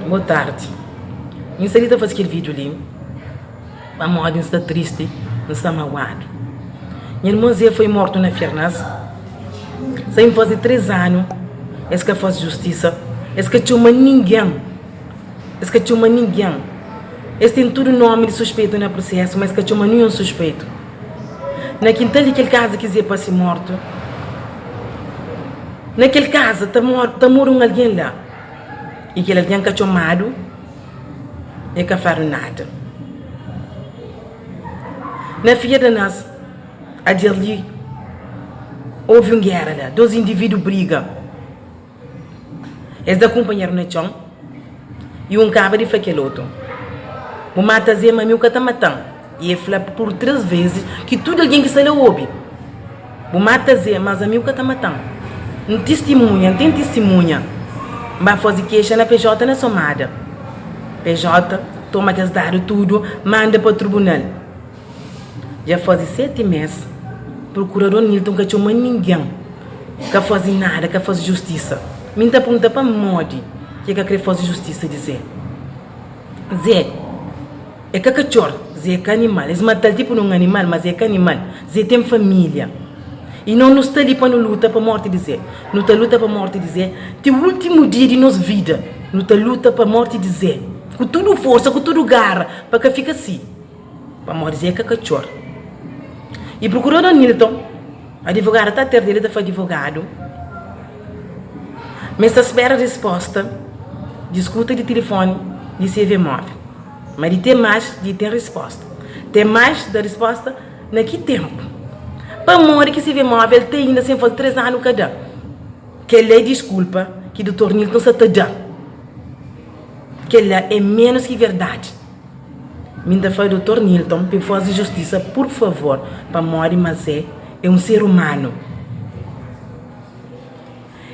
Boa tardi. N sta li ta faze kel vídiu li pamodi N sta tristi, N sta maguadu. Nha irmon Zé foi mortu na Fiernas. Sa N faze 3 anu, es ka faze justisa, es ka txoma ningen, es ka txoma ningen. Es ten tudu nomi di suspeitu na prusesu, ma es ka txoma ninhun suspeitu. Na kintal di kel kaza ki Zé pase mortu, na kel kaza ta ta mora un algen la, i kel algen ka txomadu, e ka fladu nada. Na fia da nas, ajer li, ovi un gera la, dos individu briga. Es da kunpanheru na txon i un kaba di fla kel otu, Bu mata Zé, ma mi bu ka ta mata-m. I el fla pur três vezes ki tudu algen ki sta la obi, Bu mata Zé, mas ami bu ka ta mata-m. N tistimunha, N ten tistimunha. N ba faze kexa na PJ na Somada. PJ toma kes dadu tudu, manda pa trubunal. Dja faze 7 mês, prokurador Nilton ka txoma ningen, ka faze nada, ka faze justisa. Mi N ta pergunta pamodi ki e ka kre faze justisa di Zé. Zé é ka katxor, Zé é ka animal. Es mata-l tipu nun animal, ma Zé é ka animal. Zé ten família. I nos nu sta li pa nu luta pa morti di Zé. Nu ta luta pa morti di Zé ti últimu dia di nos vida. Nu ta luta pa morti di Zé ku tudu forsa, ku tudu gara, pa ka fika si. Pamodi Zé ka katxor. I prokurador Nilton, adivogadu ta ter dele ta fla adivogadu ma el sta spera risposta di skuta di tilifoni di CV móvel. Ma di ten más di ten risposta. Ten más da risposta na ki tenpu? Pamodi ki CV móvel te inda sen faze 3 anu ka da? Kel-la é diskulpa ki Dutor Nilton sa ta da. Kel-la é ménus ki verdadi. Mi N ta fla Doutor Nilton pa e faze justisa pur favor pamodi Mazé é un ser umanu.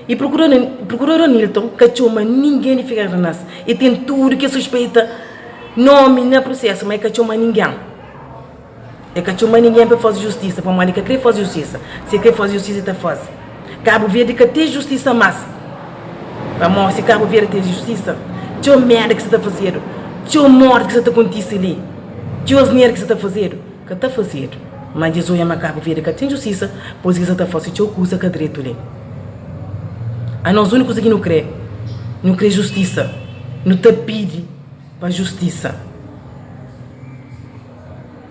I Prokurador Nilton ka txoma ningen di Figueirenas. E ten tudu ki e suspeita nomi na prusesu ma e ka txoma ningen. E ka txoma ningen pa faze justisa, pamodi e ka kre faze justisa. Si e kre faze justisa, e ta faze. Kabu Verdi ka ten justisa mas. Pamodi si Kabu Verdi ten justisa, txeu merda ki sa ta fazedu, txeu morti ki sa ta kontise li, txeu asnera ki sa ta fazedu, ka ta fazedu. Ma dja es odja ma Kabu Verdi ka ten justisa, pur isu ki sa ta fase txeu kuza ka dretu li. Anos uniku kuza ki nu kre, nu kre justisa. Nu ta pidi pa justisa.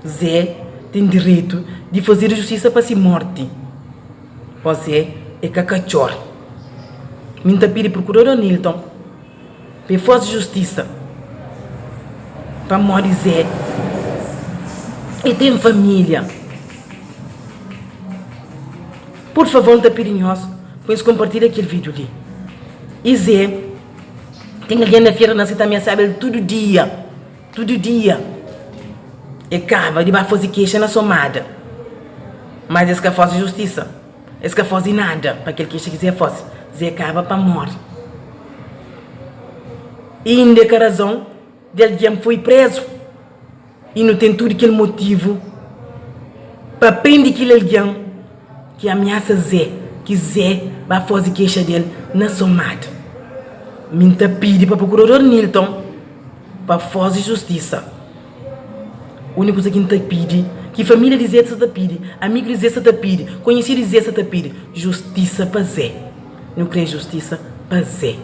Zé ten direitu di fazedu justisa pa si morti. Pa Zé é ka katxor. Mi N ta pidi Prokurador Nilton pa e faze justisa pamodi Zé e ten família. Pur favor N ta pidi nhos pa nhos konpartilha kel vídiu li. I Zé ten algen na fera na si ta amiasaba el tudu dia. Tudu dia e kaba di ba faze kexa na Somada, mas es ka faze justisa, es ka faze nada pa kel kexa ki Zé faze. Zé kaba pa more. Inda é ka razon di algen foi prezu i nu ten tudu kel motivu pa prende kel algen ki amiasa Zé, ki Zé ba faze kexa del na Somada. Mi N ta pidi pa Prokurador Nilton. Pa faze justisa. Uniku kuza ki N ta pidi, ki familia di Zé sa ta pidi, amigu di Zé sa ta pidi, konhisidu di Zé sa ta pidi, justisa pa Zé. Nu kre justisa pa Zé.